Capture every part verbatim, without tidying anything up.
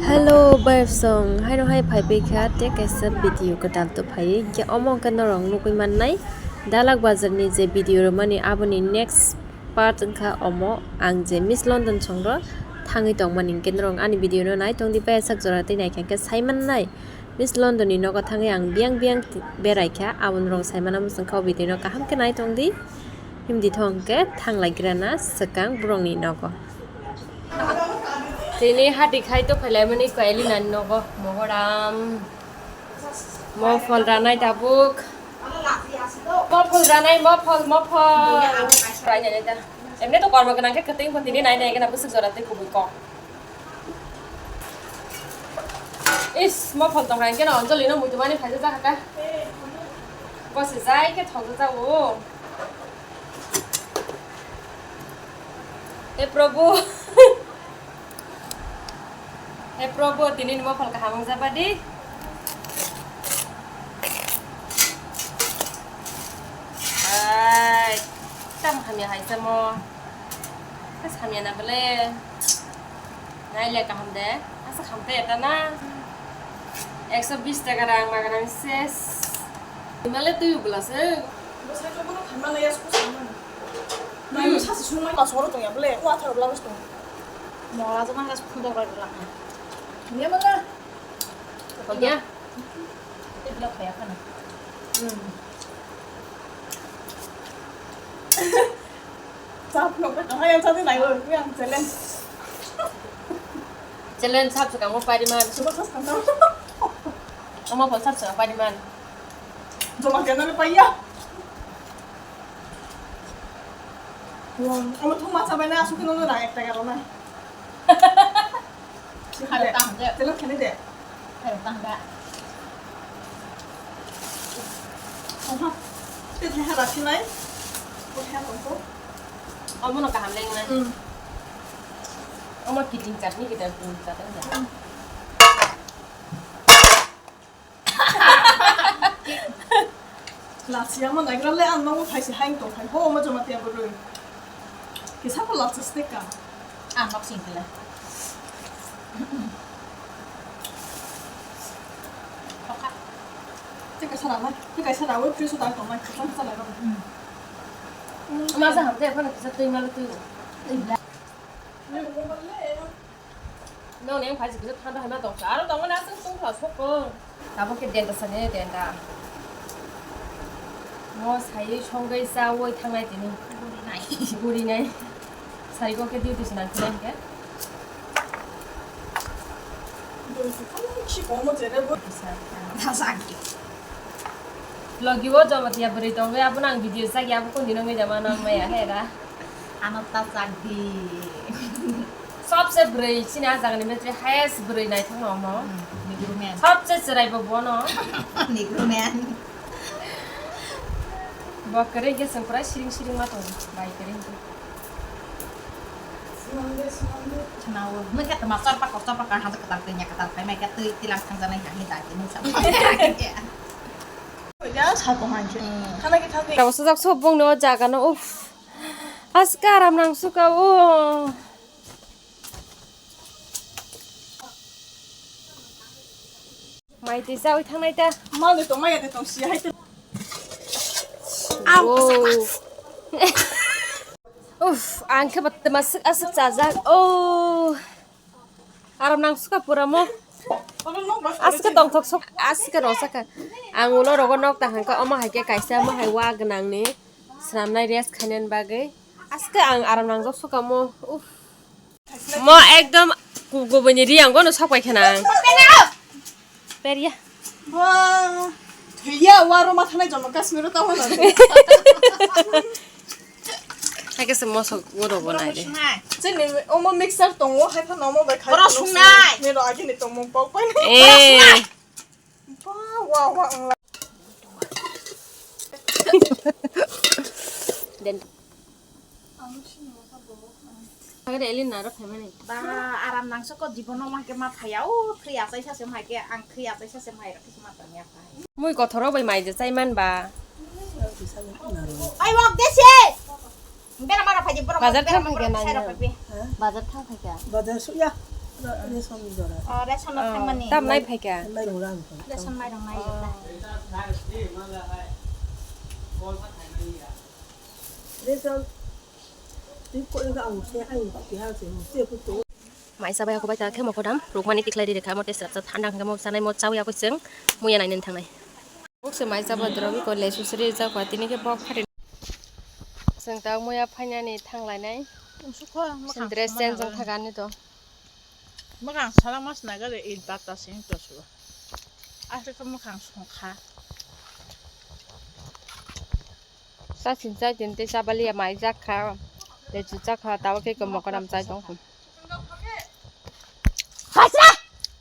Hello, bayapsong. Haino hai phai bai kha, tei kaisa video kwtal to phai. Hinkhe omo khe norok nugwi mannai, Dalak Bazar ni je video rwmani, aboni next part wngkha omo. Ang je Miss London songro thangwi tongmani, hinkhe norok ani video no nai tongdi, baya sak jora tei naikha khe sai mannai. Miss London ni nogo thangwi ang biyang biyang berai kha, aboni rok sai mana bwswng kha, o video no kaham khe nai tongdi. Himdi thong khe thanglai gra na swkang borok ni nogo. Tini hati khai to phailaimani Kailina ni nogo, mohoram. Mophol ranai tabuk. Mophol ranai, mophol, mophol. Rai nai da. Emne to kormo gwnang khe kwtwing pho tini nai nai gana bwswk jora tei kubui kok. Is, mophol tong hai khe no Anjali no muitu mani phaisa jakha ta. Bosi jai khe thok jago. He Prabhu. He Prabhu, tini ni mophol kaham wng jaba di. Ai, tam hamya hai samo. Samya na bole. Nai le kaham de. Asa kham te eta na. Ekso bis taka rang maga nang ses. Imale tui bula se. Bo sai to bono khamma le yas ko sama. Nai mo sasi sungmai. Pas horo tong ya bole. Wa thar bla bos tong. Mola jama gas phun dok bai bula. Ni mana? Ko ya. Te bla khaya kana. Hmm. Sap no ka hai ang sadi nai lo, yang challenge. Challenge sap sukang mo pari man. Suba sas kanta. Omo pon sap sukang pari man. Joma kena le paya. Wah, omo thuma sabai na, suki no na ekta karo na. Kharo tang de. Telo khene de. Kharo tang da. Oha. Te thai ha rakhi nai. Ko thai ha ko. Omo no kaham leng nai. Hmm. Omo kiting chatni kita bun chatang da. Hmm. Lachiya mo nagra le ang nongo phaisi haing tong phai ho mo joma tiya bwrwi. Kisa pho lachi stek ka. Ang nok sing kala. Thokha. Te kaisa rama, te kaisa rawi fridge o tang tong nai, kaisa kaisa lai rama. Masa hamte phano kisa twi malo twi. Nong neng phai se kisa thanda hwnna tong kha. Aro tongmani aswk tong kha sokong. Tabuk khe denta sani denta. Mo sai songwi chawi thangnai tini. Gurinai. Gurinai. Sai kok khe duty se nang khe nang khe. Logi o joma tiya bwrwi tongwi abono ang video chagi abo kondino ngai jama nang maya hera. Ano ta chak di. Sobse bwrwi chini ah jagani betri highest bwrwi naithok no omo. Hmm, Negro man. Sobse chwrai bo bono. Negro man. Bo kwrwi hwnkhe chwng pura siring siring ma tongo, bai kwrwi hwnkhe. Khwnawo. Nung khe twma chorpa kok chorpa kok hajak kwtal twi nya kwtal khai mai khe twi tilang thangjaknai hai da khe nung sa. Ya sa ko han khe. Hmm. Khana khe thang. Tamo sujak so bongni o jaga no, uff. Aske aram nang suka o. Mai twi chawi thangnai ta. Mani tong maya de tong si hai te. Wow. Uff, ang khe ba twma swk aswk chajak. Oh. Aram nang suka pura mo. Aske tongthok sok, aske rosaka. Ang ulo rogo nok ta hangka omo hai khe kaisa omo hai wa gwnang ni swnamnai rest khainani bagwi. Aske ang aram nangjak suka mo. Uff. Mo ekdom ku-, kubuni ri ang gono sok pai khana ang. Peria. Wah. Thwiya waro ma thanai Jammu Kashmir o tamo na. Hai khe se mosok godo bo nai de. Chini omo mixer tongo, hai phano omo bai khai. Oro sungnai. Nero agini tongmung pok pai. Eh. Ba, wa, wa, ang la. Den. Agade Elin naro phaimani. Ba, aram nangso ko jibono ma ke ma phaya, o thwi achai sa se ma ke, ang thwi achai sa se ma ero kisi ma tanya phai. Mui kothoro bai mai je chai man ba. Ai wak desi. Bera mara phai je, bera Bazar mara thang mara phai phai nanya. Phai phai. Bazar thang phai kha. Bazar suya. Ration ni jora. Oh, ration no thangmani. Tam nai phaikha. Mairung rang thang. Ration mairung nai jora. Ration. Twi ko ang se ang ki ha se se ku to. Mai sabai ako bai ta khe mokodam rukmani tiklai ri rekha mo tei srapsa thanda hwnkhe mo sanai mo chawi ako chwng muya nainani thangnai. Bukse mai chaba drop iko lesu sri rijak ba tini khe bok phari. Chwng ta muya phainani thanglainai. Sukha, mwkhang dress change wng thagani to. Mwkhang sana mas nagare id bata sing to suwa. Asli khe mwkhang songkha. Sa sin chai tin tei chabaliya mai jak kha. Lechu jak kha, tawa khe ko mokoram chai tong kha.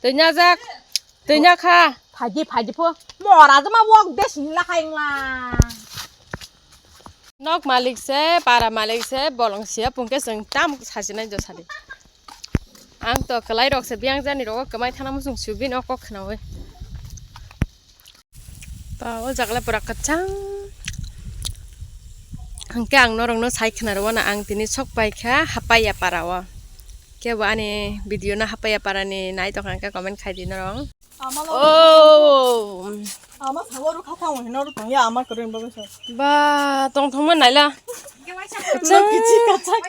Twi nya jak. Twi nya kha. Phaidi, phaidi pho. Mora jama wok de sing la khaing la. Nok malik se, para malik se, bolong sia pungke seng tam sasinai jo sadi. Ang to kelai rok se biang jani rogo kemai thana musung subin o kok khnawi. Pa o jaga le pura kwchang. Hwnkhe ang norokno sai khna rwo na ang tini sok pai kha Hapaiya para o. Kebo ani video no Hapaiya para ni nai tong kha hwnkhe comment khai di norok. Oh. Ama sawa ru kha thang hino ru tong ya ama kren ba sa. Ba tong thong ma naila. Bro kichi kachak.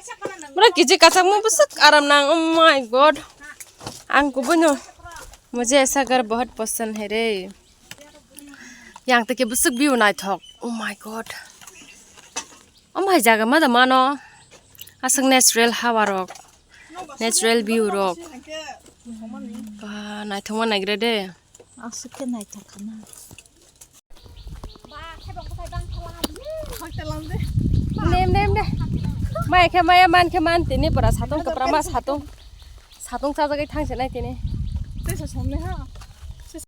Bro kichi kachak mo bwswk aram nang. Oh my god. Ang kubuno. Mujhe aisa ghar bahut pasand hai re. Yang teke bwswk view naithok. Oh my god. Omo hai jaga ma da mano. Aswk natural hawa rok. Natural view rok. Ba naithok ma naigra de. Aswk khe naithok khana. Nem nem de. Mai khe maya man khe man tini pura satung kwpra ma satung. Satung chajagwi thangse nai tini. Tei sa somni ha.